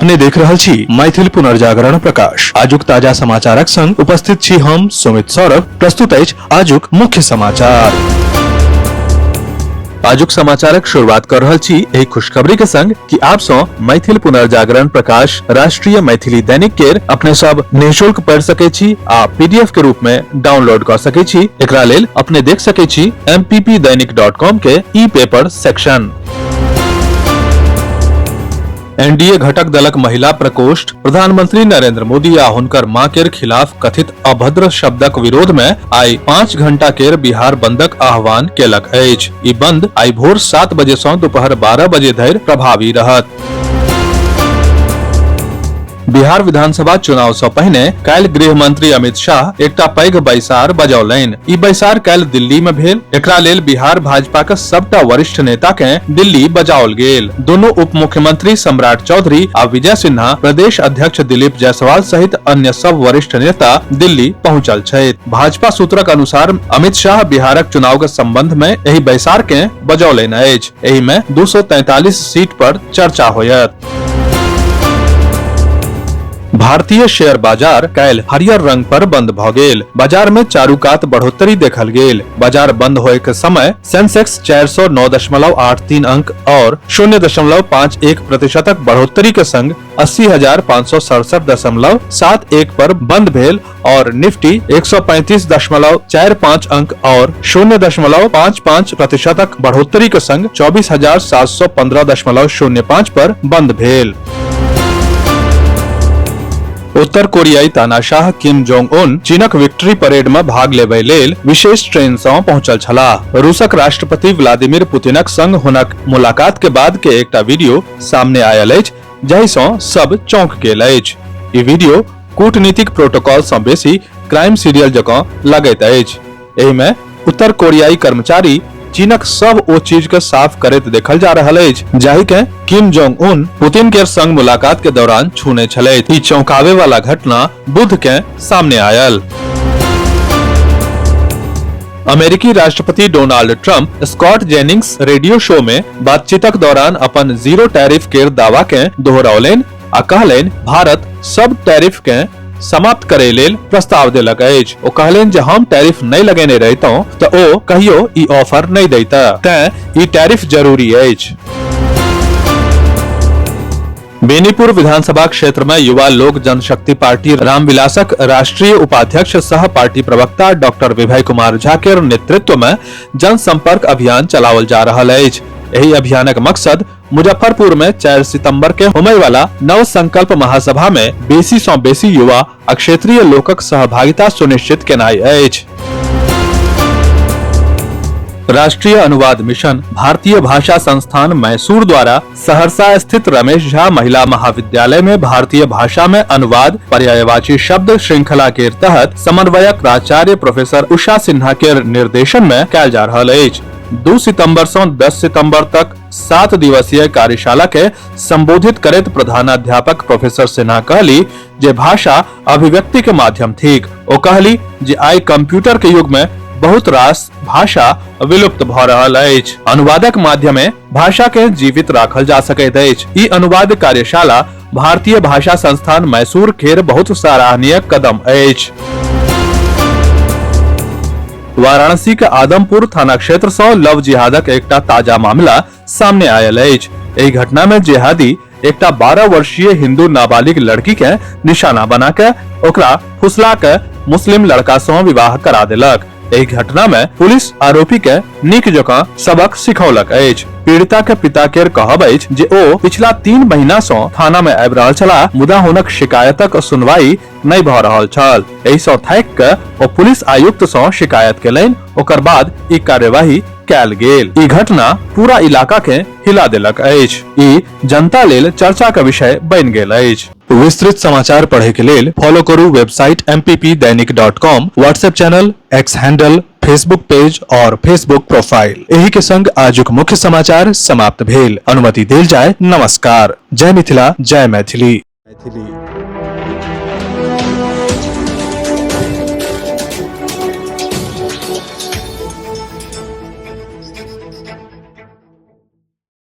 अपने देख रहल छी मैथिल पुनर्जागरण प्रकाश। आजुक ताजा समाचारक संग उपस्थित छी हम सुमित सौरभ। प्रस्तुत अछि आजुक मुख्य समाचार। आजुक समाचारक शुरुआत कर रहल छी एहि खुशखबरी के संग कि आप सं मैथिल पुनर्जागरण प्रकाश राष्ट्रीय मैथिली दैनिक केर अपने सब निःशुल्क पढ़ि सकै छी आ पीडीएफ के रूप में डाउनलोड कर सकै छी। एकरा लेल अपने देख सकै छी mppdainik.com के ई पेपर सेक्शन। एनडीए घटक दलक महिला प्रकोष्ठ प्रधानमंत्री नरेंद्र मोदी आ हुनकर मां केर खिलाफ कथित अभद्र शब्दक विरोध में आइ 5 घंटा केर बिहार बंदक आह्वान केलक अछि। ई बंद आइ भोर 7 बजे सँ दोपहर 12 बजे धरि प्रभावी रहत। बिहार विधानसभा चुनाव सँ पहिने काल्हि गृह मंत्री अमित शाह एकटा पैघ बैसार बजौलनि। ई बैसार काल्हि दिल्ली में भेल। एकरा लेल बिहार भाजपा के सबटा वरिष्ठ नेता के दिल्ली बजाओल गेल। दोनों उप मुख्यमंत्री सम्राट चौधरी आ विजय सिन्हा, प्रदेश अध्यक्ष दिलीप जायसवाल सहित अन्य सब वरिष्ठ नेता दिल्ली पहुंचल छथि। भाजपा सूत्रक अनुसार अमित शाह बिहारक चुनाव के संबंध में एहि बैसार के बजौलनि अछि। एहि में 243 सीट पर चर्चा होयत। भारतीय शेयर बाजार काल्हि हरियर रंग पर बंद भ गेल। बाजार में चारू कात बढ़ोतरी देखल गेल। बाजार बंद होए के समय सेंसेक्स 409.83 अंक और 0.51 प्रतिशतक बढ़ोतरी के संग 80,567.71 पर बंद भेल और निफ्टी 135.45 अंक और 0.55 प्रतिशतक बढ़ोतरी के संग 24,715.05 पर बंद भेल। उत्तर कोरियाई तानाशाह किम जोंग उन चीनक विक्ट्री परेड में भाग लेबय लेल विशेष ट्रेन सँ पहुंचल छलाह। रूसक राष्ट्रपति व्लादिमीर पुतिनक संग हुनक मुलाकात के बाद के एकटा वीडियो सामने आयल अछि, जाहि सँ सब चौंक गेल अछि। ई वीडियो कूटनीतिक प्रोटोकॉल सँ बेसी क्राइम सीरियल जकाँ लगैत अछि। एहि में उत्तर कोरियाई कर्मचारी चीनक सब ओ चीज के साफ करैत देखल जा रहल अछि, जाहि के किम जोंग उन पुतिन के संग मुलाकात के दौरान छूने छलथि। ई चौंकावे वाला घटना बुध के सामने आयल। अमेरिकी राष्ट्रपति Donald Trump Scott Jennings radio show में बातचीतक दौरान अपन जीरो टैरिफ केर दावा के दोहरौलनि आ कहलनि भारत सब टैरिफ के समाप्त करे लेल प्रस्ताव देलक अछि। ओ कहलनि जे हम टैरिफ नहि लगेने रहितौं तऽ ओ कहियो ई ऑफर नहि दैता, तें ई टैरिफ जरूरी अछि। बेनीपुर विधानसभा क्षेत्र में युवा लोक जनशक्ति पार्टी रामविलासक राष्ट्रीय उपाध्यक्ष सह पार्टी प्रवक्ता डॉक्टर विभय कुमार झा के नेतृत्व में जनसंपर्क अभियान चलाओल जा रहल अछि। एहि अभियानक मकसद मुजफ्फरपुर में 4 सितंबर के होमय वाला नव संकल्प महासभा में बेसी सँ बेसी युवा आ क्षेत्रीय लोकक सहभागिता सुनिश्चित केनाइ अछि। राष्ट्रीय अनुवाद मिशन भारतीय भाषा संस्थान मैसूर द्वारा सहरसा स्थित रमेश झा महिला महाविद्यालय में भारतीय भाषा में अनुवाद पर्यायवाची शब्द श्रृंखला के तहत समन्वयक प्राचार्य प्रोफेसर उषा सिन्हा के निर्देशन में कैल जा रहल अछि। 2 सितंबर से 10 सितंबर तक 7 दिवसीय कार्यशाला के संबोधित करैत प्रधानाध्यापक प्रोफेसर सिन्हा कहली जे भाषा अभिव्यक्ति के माध्यम थिक। ओ कहली जे आइ कंप्यूटर के युग में बहुत रास भाषा विलुप्त भ रहल अछि। अनुवादक माध्यमे भाषा के जीवित राखल जा सकैत अछि। ई अनुवाद कार्यशाला भारतीय भाषा संस्थान मैसूर केर बहुत सराहनीय कदम अछि। वाराणसी के आदमपुर थाना क्षेत्र सँ लव जिहादक एकटा ताजा मामला सामने आयल अछि। एहि घटना में जिहादी एकटा 12 वर्षीय हिंदू नाबालिग लड़की के निशाना बना के ओकरा फुसला के मुस्लिम लड़का सँ विवाह करा देलक। एहि घटना में पुलिस आरोपी के नीक जकाँ सबक सिखौलक अछि। पीड़िता के पिता केर कहब अछि जे ओ पिछला 3 महीना सँ थाना में आबि रहल छलाह, मुदा हुनक शिकायतक सुनवाई नहि भऽ रहल छल। एहि सँ थाकि कऽ ओ पुलिस आयुक्त सँ शिकायत केलनि। ओकर बाद ई कार्यवाही कयल गेल। ई घटना पूरा इलाका के हिला देलक अछि। ई जनता लेल चर्चा के विषय बनि गेल अछि। विस्तृत समाचार पढ़े के लेल फॉलो करू website mppdainik.com, WhatsApp channel, X handle, Facebook page और फेसबुक प्रोफाइल। एही के संग आजुक मुख्य समाचार समाप्त भेल। अनुमति देल जाय। नमस्कार। जय मिथिला, जय मैथिली। मैथिली।